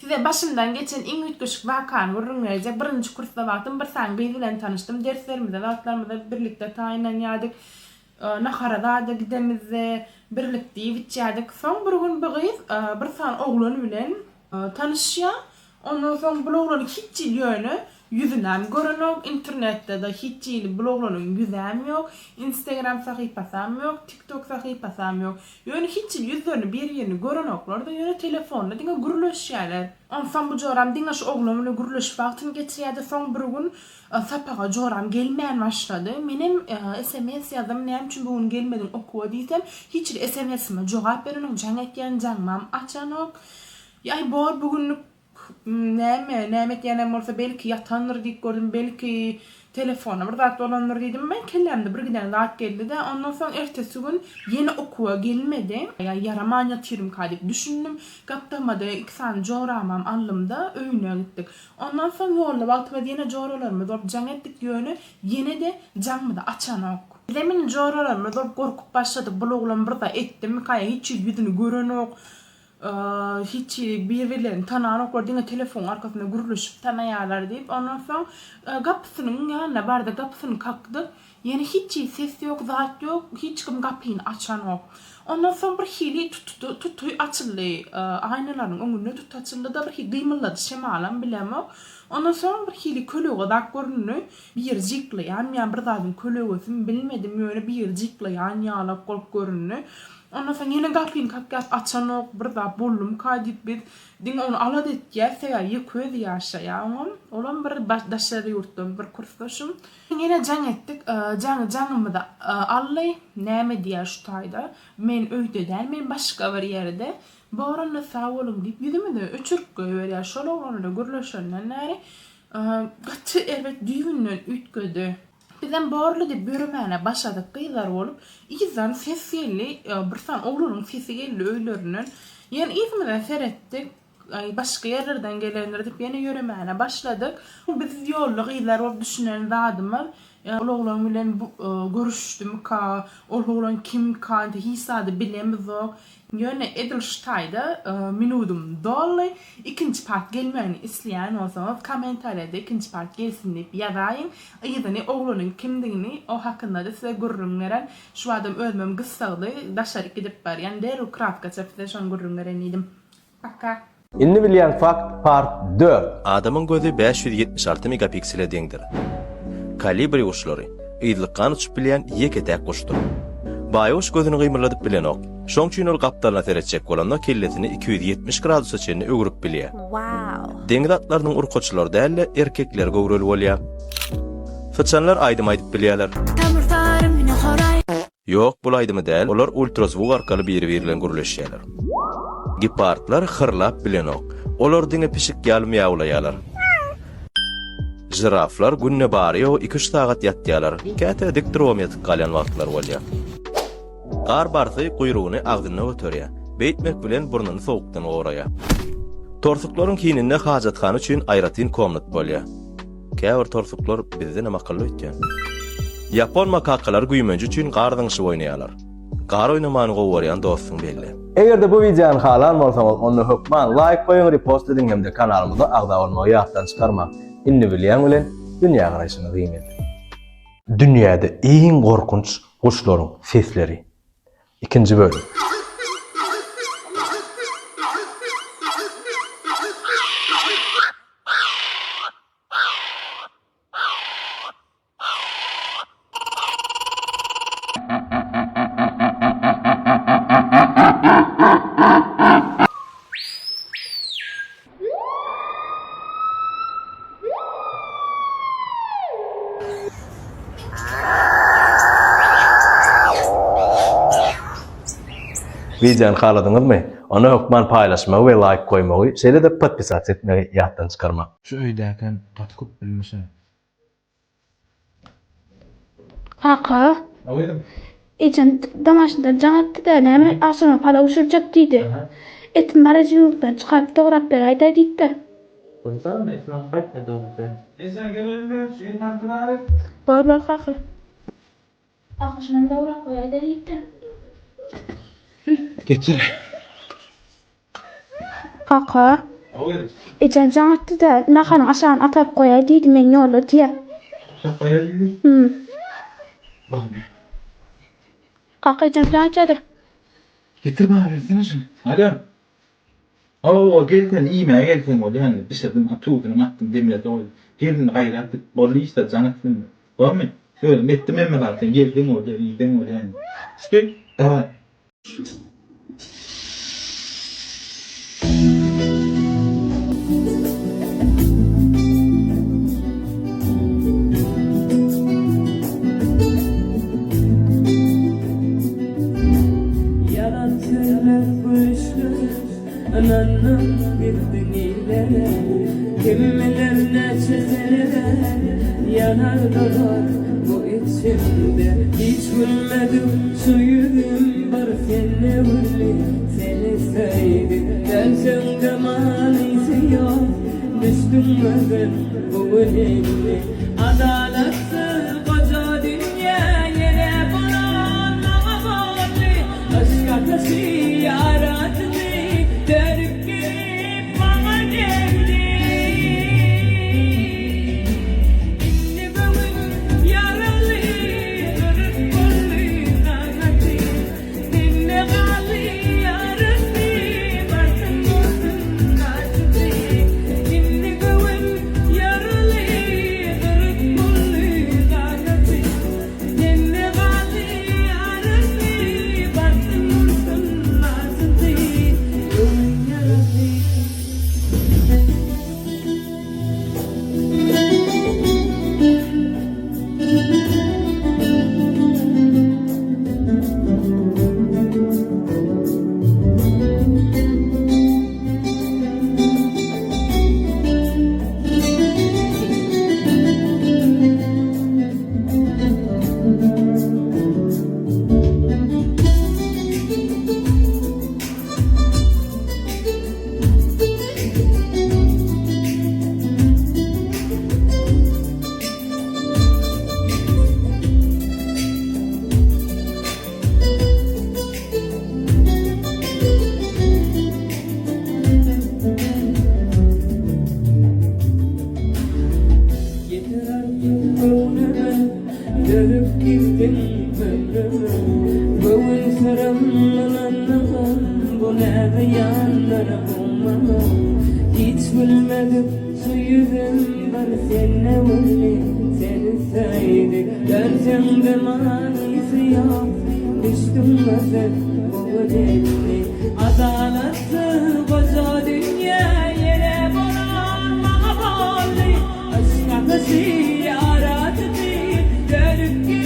Size başymdan geçen iň üýtgeşik wakany gürrüň berjek. Birinji kursda wagtym bir sany gyz bilen tanyşdym. Derslerimize, zatlarymyza birlikde taýynlanýardyk. Nahara zada gidemizde birlikde iýip içýärdik. Soň bir gün bu gyz bir sany oglan bilen tanyşýar. Ondan soň bul oglany hiç hili ýöne ýüzünem görenok, internetde-de hiç hili bul oglanyň ýüzäm ýok, instagram sahypasam ýok, tiktok sahypasam ýok. Ýöne hiç hili ýüzlerini bir-birini görenoklar-da, ýöne telefonda diňe gürleşýärler. Onsoň bu joram diňe şu oglan bilen gürleşip wagtyny geçirýärdi. Soň bir gün sapaga joram gelmän başlady. Menem sms ýazdym, näme üçin bu gün gelmediň okuwa diýsem, hiç hili sms-ime jogap berenok, jaň etýän jaňymam açanok. Aý bor bu günlük näme, näme etýänem bolsa belki ýatandyr diýip gördüm, belki telefona bir zat bolandyr diýdim. Men kellämde bir giden zat geldi-de, ondan soň ertesi gün ýene okuwa gelmedi. Ýa ýaraman ýatyrymka diýip düşündim. Gapdalmada iki sany joramam aldym-da, öýüne gitdik. Ondan soň ýolda wagtymyz ýene joralarymyz bolup jaň etdik, ýöne ýene-de jaňymyzy açanok. Bizem indi joralarymyz bolup gorkup başladyk, bul oglan bir zat etdimika ýa hiç hili ýüzüni görenok. Hiç hili bir-birlerini tananoklar, diňe telefonyň arkasynda gürleşip tanaýarlar diýip, ondan soň gapysynyň ýanyna bardyk, gapysyny kakdyk. Ýene hiç hili ses ýok, zat ýok, hiç kim gapyny açanok. Ondan soň bir hili tuty açyldy, aýnalarynyň öňünde tuty açyldy-da, bir hili gymyldady şemalam bilemok. Ondan soň bir hili kölege zat göründi. Biri jyklaýanmy ýa bir zadyň kölegesimi bilmedim, ýöne biri jyklaýan ýalak bolup göründi. Ondan soň ýene gapyny kakýas açanok, bir zat boldumyka diýip biz diňe ony alada etýäs, sebäbi ýeke özi ýaşaýar oňam. Olam bir daşary ýurtdan bir kursdaşym. Ýene jaň etdik, jaňy jaňymyzy aldy, näme diýýär şu taýda, men öýde däl, men başga bir ýerde, bor onda sag boluň diýip ýüzümize öçürip goýberýär. Şol oglan bilen gürleşenden bäri gaty erbet düýbünden üýtgedi. Bizem borly diýip ýöremäne başladyk gyzlar bolup. Yzdan ses geldi, bir sany oglanyň sesi geldi öýlerinden. Ýene yzymyza seretdik. Aý, başga ýerlerden gelendir diýip ýene ýöremäne başladyk. Biz ýolda gyzlar bolup düşünen zadymyz, ol oglan bilen görüşdümika, ol oglan kimka, hiç zady bilemizok. Ýöne edil şu taýda minudym doldy. Ikinji part gelmegini isleýän bolsaňyz kommentariýada ikinji part gelsin diýip ýazaýyň. Yzyny oglanyň kimdigini o hakynda-da size gürrüň beren. Şu badam özümem gyssagly daşaryk gidip barýan. Derrew kratkaça size şony gürrüň beren diýdim. Paka. Indi bilýän fakt part 4. Adamyň gözi 576 megapiksele deňdir. Kolibri guşlary, yzlykgan uçup bilýän ýeke-täk guşdur. Baýguş gözüni gymyldadyp bilenok. Şoň üçin ol gapdalyna seretjek bolanda kellesini 270 gradusa çenli öwrüp bilýär. Deňiz atlarynyň urkaçylary däl-de, erkekleri göwreli bolýar. Syçanlar aýdym aýdyp bilýärler. Ýok, bul aýdymy däl, olar ultrazwuk arkaly biri-biri bilen gürleşýärler. Gepardlar hyrlap bilenok. Olar diňe pişik ýaly mýawlaýarlar. Žiraflar günde bary-ýogy iki-üç sagat ýatýarlar. Käte dik durubam ýatyp galýan wagtlary bolýar. Gar barsy guýrugyny agzynda göterýär. Beýtmek bilen burnuny sowukdan goraýar. Torsuklaryň hininde hajathana üçin aýratyn komnat bolýar. Käbir torsuklar bizdenem akylly öýtýän. Ýapon makakalary güýmenje üçin gar zyňşyp oýnaýarlar. Gar oýnamany gowy görýän dostuň belli. Eger-de bu wideony halan bolsaňyz onda hökman laýk goýuň repost ediň hem-de kanalymyza agza bolmagy ýatdan çykarmaň. Indi bilýäň bilen dünýä garaýşyňy giňelt. Dünýäde iň gorkunç guşlaryň sesleri. Ikinji bölüm. Wideony haladyňyzmy? Onda hökman paýlaşmagy we laýk goýmagy, şeýle-de podpisasiýa etmegi ýatdan çykarmaň. Şu öýdäkem gaty köp bilmişä. Kaka. Ejem damaşyndan jaň etdi-de, näme agşama palaw bişirjek diýdi. Etini morožilnikden çykaryp dograp beräý-dä diýdi-de. Bolsa, etini alyp gaýtma dogrusy. Ejeň gelende şu etini alyp bäri. Bor, bor kaka. Kaka şunam dograp goýaý-da diýdi-de. Getir. Kaka. Ejem jaň etdi-de, naharyň aşagyny ataryp goýaý diýdi, men ýolda diýýä. Aşak goýaý diýdi? Hüm. Boldy. Kaka ejem jaň etýädir. Getir maňa bersene şuny. Alo. Hawa, gel sen iýmäge gelseň bolýa indi. Bişirdim, tuzuny atdym, demledi goýdum. Gel indi gaýrat et. Boldy işler, jaň et indi. Bormy? Özüm etdim hemme zady, sen gelseň bolýa, iýseň bolýa indi. Düşdi? Dawaý. Ýalan sözler gülüşler Ynandym gitdiň ile Kim biler näçe seneler Ýanar durar bu içimde Hiç gülmedik şu ýüzüm Bir sende güldi seni söýdi Dönseňde manysy ýok Düşdüň gözüm bu gün indi Adalatsyz goja dünýä ýene bolan maňa boldy Yşk ataşy ýaratyjy dönüp gelip maňa degdi Indi bu gün ýaraly gyryk boldy ganaty Sende galdy ýarasy barsyn bolsun ajysy Indi göwün ýaraly gyryk boldy ganaty Sende galdy ýarasy barsyn bolsun ajysy Göwün ýarasy. Ýeter artyk göwnüme, dözüp gitdiň ömrüme. Göwün syrym ynandygym, bu näze ýandyr umymy. Hiç gülmedik şu ýüzüm bir sende güldi, seni söýdi. Dönseň-de manysy ýok, düşdüň göze bu gün indi. Adalatsyz goja dünýä ýene bolan maňa boldy. Yşk ataşy ýaratyjy dönüp.